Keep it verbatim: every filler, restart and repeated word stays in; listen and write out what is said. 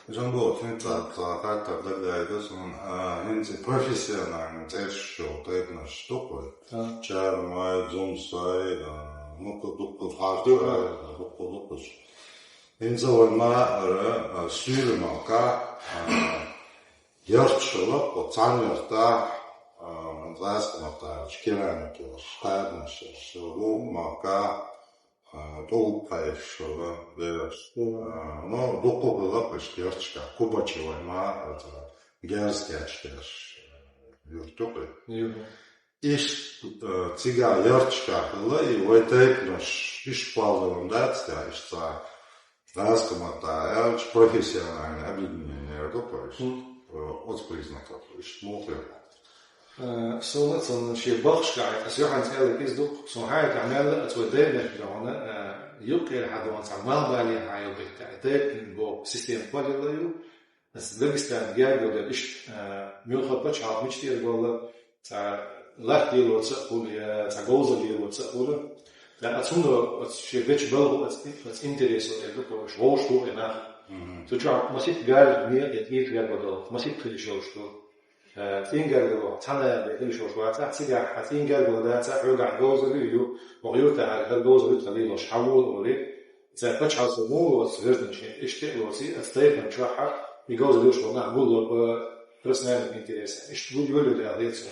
Жамбо, хӀинца цхьа хаттар дагадоагӀа суна, а, хӀинца профессиональный цӀераш йола тайпанаш дукха. А. Чармай, Зумсай, а, ну, дукха, дукха, дукха, дукха. ХӀинца вай ма ара, а, суьйра махка, а, ярташ хилла, оцу цхьана яртахь, а, гӀазкхи маттахь аьлча керамика йолуш, кхаьбнаш йолуш, хӀума махка, а, тӀулг кхайкхаш хилла, бераш. А, ну, дуккха хилла иштта ярташкахь, Кубачи вай ма, оцу герз кечдеш, юрт ю кху. Юрт. Иштта, а, цигахь ярташкахь хилла, и вай тайпанаш иштта кхоллалун дац, я иштта цхьа гӀазкхи маттахь аьлча, профессиональное объединение ду кху иштта. Мгм. Э, оцу признаках иштта муха хир. Э, суна цунна шен баххашкахь, ас юьхьанца аьлларг иза ду, суна хьаьжча мел а, ас вай даймехкахь хьуна, э, юккъера хьан дохна цхьа малхбале хьан йолу беттехь, тайпанийн боху система кхоллалла ю. Ас Дагестан гергара дара иштта, а, муьлхха пачхьалкх мича тӀера валла, цхьа латта лелоца а хуьлу, я цхьа говзалла лелоца а хуьлу. ТӀаккха цунна оцу шен бечу балхо, оцу, оцу интересо тӀера ду кху уьш вовшахтуху и нах. Мгм. Цу чохь масийтта гергара некъа я тӀера гергара долу, масийтта хила йиш йолуш ду. А, цӀийна гергара вахана, цхьана а хила йиш йолуш вацахь, цигахь хьан цӀийна гергара дацахь, хьоьгахь говзалла ю, хӀокху юьртахь хьан гергара говзалла ю тхан лелош, хьан вон олий. Цара пачхьалкх муха лоцу верзина шен, иштта а лоций, ас тайпана чохь а, и говза луьйш волу нах гулло по профессиональным интересам. Иштта гул йолу аьлла хета суна.